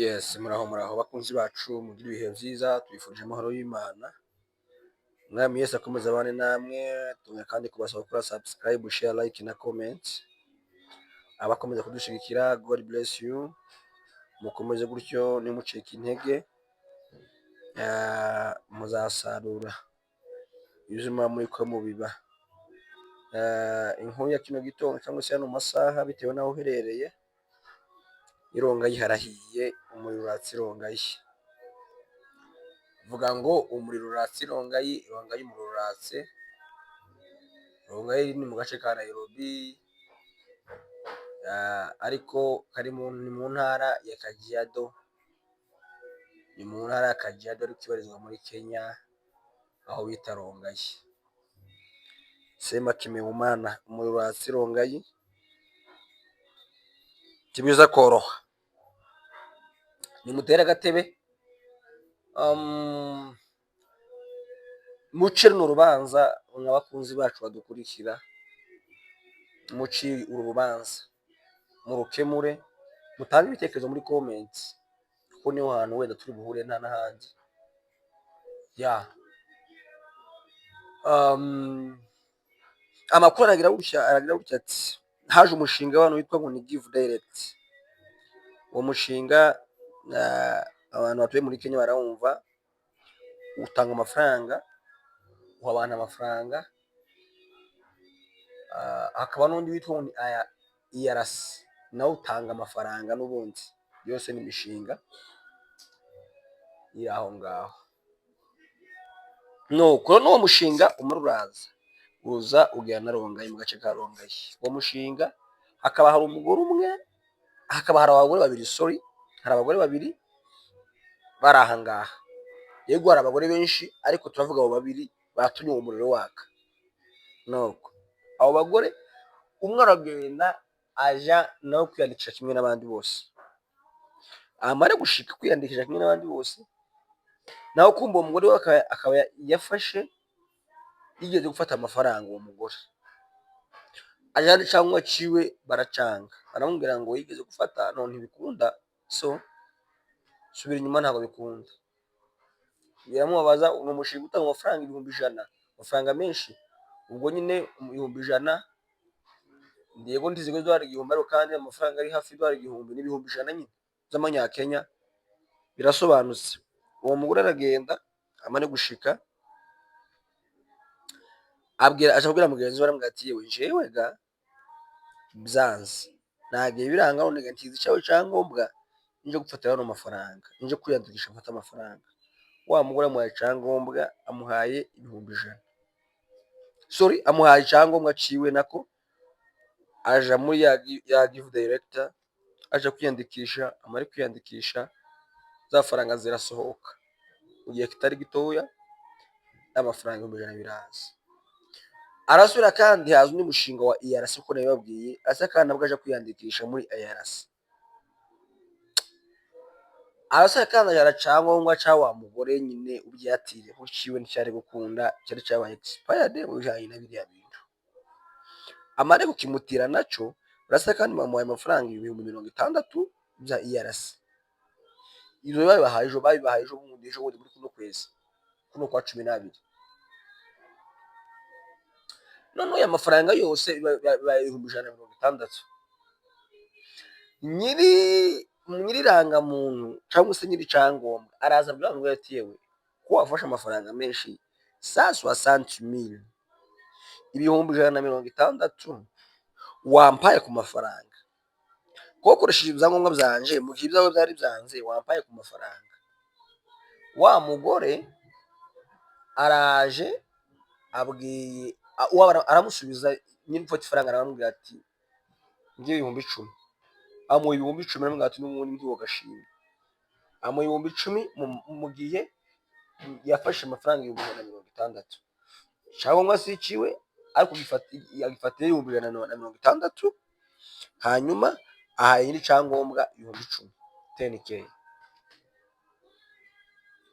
Yes, muraho muraho bakunzi bacu, mugire ibihe byiza, tubifurije amahoro y'Imana. Umwami Yesu akomeze abane namwe, tumwe kandi kubasaba gukora subscribe, share, like na comment. Abakomeza kudushigikira, God bless you. Mukomeze gutyo, ntimucike intege, muzasarura ibyo muba muriko mubiba. Inkuru ya kino gitondo cyangwa se hano mu masaha, bitewe n'aho uherereye, i Rongai harahiye, umuriro uratse i Rongai. Vuga ngo umuriro uratse i Rongai, Rongai umuriro uratse. Rongai ni mu gace ka Nairobi, ariko kari ni mu ntara ya Kajiado, ni mu ntara ya Kajiado ariko ibarizwa muri Kenya, aho bita Rongai. Sema kimeumana, umuriro uratse i Rongai, ntibiza koroha. Nimutere agatebe, muce runo rubanza mwa bakunzi bacu badukurikira, muce uru rubanza murukemure, mutange ibitekerezo muri comment, kuko niho hantu wenda turi buhure, nta n'ahandi. Ya, amakuru aragira gutya ati: haje umushinga w'abantu witwa ngo ni Give Direct. Uwo mushinga, abantu batuye muri Kenya barawumva, utanga amafaranga, uha abantu amafaranga. Hakaba n'undi witwa ngo ni aya ERC, nawe utanga amafaranga n'ubundi. Yose ni imishinga iri aho ngaho. Nuko n'uwo mushinga umwe uraza, uza ugera na Rongai, mu gace ka Rongai. Uwo mushinga hakaba hari umugore umwe, hakaba hari abagore babiri, sorry, hari abagore babiri bari aha ngaha. Yego, hari abagore benshi, ariko turavuga abo babiri batumye uwo muriro waka. Nuko abo bagore, umwe aragenda aja nawe kwiyandikisha kimwe n'abandi bose. Amare gushika kwiyandikisha kimwe n'abandi bose, nawe kumva uwo mugore we akaba yafashe, yigeze gufata amafaranga. Uwo mugore ajana icyangombwa ciwe, baracanga, baramubwira ngo yigeze gufata, none ntibikunda, so subira inyuma, ntabwo bikunda. Biramubabaza. Ni umushinga utanga amafaranga 100,000, amafaranga menshi. Ubwo nyine 100,000, yego, ntizigwe idolari 1000, ariko kandi amafaranga ari hafi idolari 1000 n'100,000 nyine z'amanyakenya, birasobanutse. Uwo mugore aragenda, amare gushika abwira, aja kubwira mugenzi we, aramubwira ati: "Yewe, jewe ga byanze, nagiye biranga, none ga ntizi icawe icyangombwa, nje gufatira hano amafaranga, nje kwiyandikisha mfate amafaranga." Wa mugore amuhaye icyangombwa, amuhaye 100,000, sorry, amuhaye icyangombwa ciwe, nako aja muri ya Give Direct, aja kwiyandikisha. Amare kwiyandikisha, za faranga zirasohoka mu gihe kitari gitoya, amafaranga 100,000 biraza. Arasubira kandi haza undi mushinga wa ERC, uko nabibabwiye, asa kandi nabwo aja kwiyandikisha muri ERC. Arasubira kandi ajana icyangombwa ca wa mugore nyine uvyatire, ko ciwe nticari gukunda, cari cabaye expired mu bijanye na biriya bintu. Amare kukimutira naco, urasa kandi bamuhaye amafaranga 60,000 vya ERC. Ivyo babibahaye ejo, babibahaye ejo bundi, ejo bundi muri kuno kwezi, kuno kwa 12. Noneho aya mafaranga yose bibaye 160,000. Nyiri nyir'irangamuntu cyangwa se nyiri icyangombwa araza abwira ngo ati: "Yewe, ko wafashe amafaranga menshi, 160 000, 160,000, wampaye ku mafaranga? Ko wakoresheje ibyangombwa byanje mu gihe ibyawe byari byanze, wampaye ku mafaranga?" Wa mugore araje abwiye aramusubiza, nyiri gufata ifaranga aramubwira ati: "Ngiye 10,000." Amuha 10,000, aramubwira ati: "N'ubundi ngiwo gashimwe." Amuha 10,000 mu gihe yafashe amafaranga 160,000. Icyangombwa si iciwe, ariko agifatiye 160,000, hanyuma ahaye nyiri icyangombwa 10,000, 10K.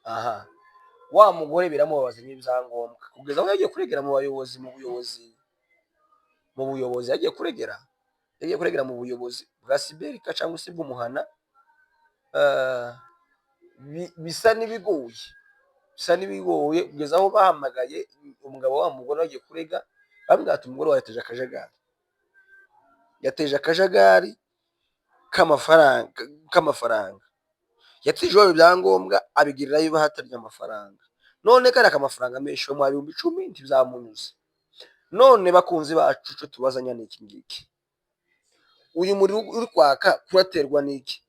Aha wa mugore biramubabaza n'ibyangombwa, kugeza aho yagiye kuregera mu bayobozi, mu buyobozi yagiye kuregera mu buyobozi bwa Siberika cyangwa se bw'umuhana. bisa n'ibigoye, bisa n'ibigoye kugeza aho bahamagaye umugabo wa mugore bagiye kurega, bamubwira ati: "Umugore wawe yateje akajagari, yateje akajagari k'amafaranga, yateje iwabo ibyangombwa abigirirayo bahatarya amafaranga, none kariya kamafaranga menshi bamuha 10,000 ntibizamunyuze." None bakunzi bacu, icyo tubazanya ni iki ngiki: uyu muriro uri kwaka kuraterwa n'iki?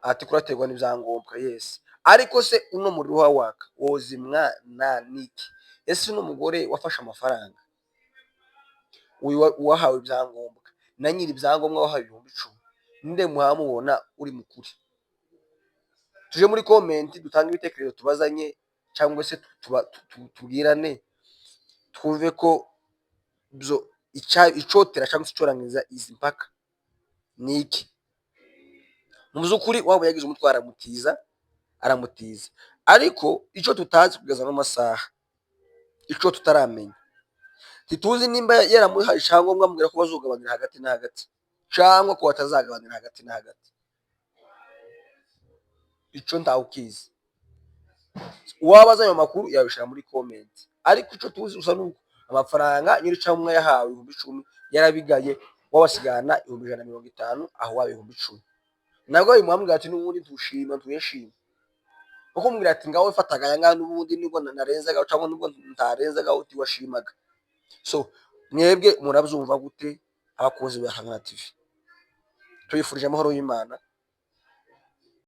Ati: "Kuraterwa n'ibyangombwa." Yes, ariko se uno muriro uha waka wozimwa na niki? Ese uno mugore wafashe amafaranga, uyu wahawe ibyangombwa na nyiri ibyangombwa wahawe 10,000, ninde muhamubona uri mukuri? Tuje muri comment dutange ibitekerezo, tubazanye cyangwa se tubwirane, twumve ko byo icotera cyangwa se icorangiza izi mpaka ni iki. Mu by'ukuri waba yagize umutwe aramutiza, aramutiza, ariko icyo tutazi kugeza n'amasaha, icyo tutaramenya, ntituzi nimba yaramuhaye icyangombwa amubwira ko bazogabanira hagati na hagati cyangwa ko batazagabanira hagati na hagati. Icyo ntawe ukizi. Uwaba azi ayo makuru yabishyira muri comment. Ariko icyo tuzi gusa ni uko amafaranga nyiri icyangombwa yahawe 10,000 yarabigaye, wabasigana 150,000, aho waba 10,000 nabwo bimuhamubwira ati: "N'ubundi ntushima, ntuyashima," kuko umubwira ati: "Ngaho fataga aya ngaya, n'ubundi nubwo narenzagaho cyangwa nubwo ntarenzagaho utiwashimaga." So mwebwe murabyumva gute, abakunzi ba Hangana TV? Tubifurije amahoro y'Imana.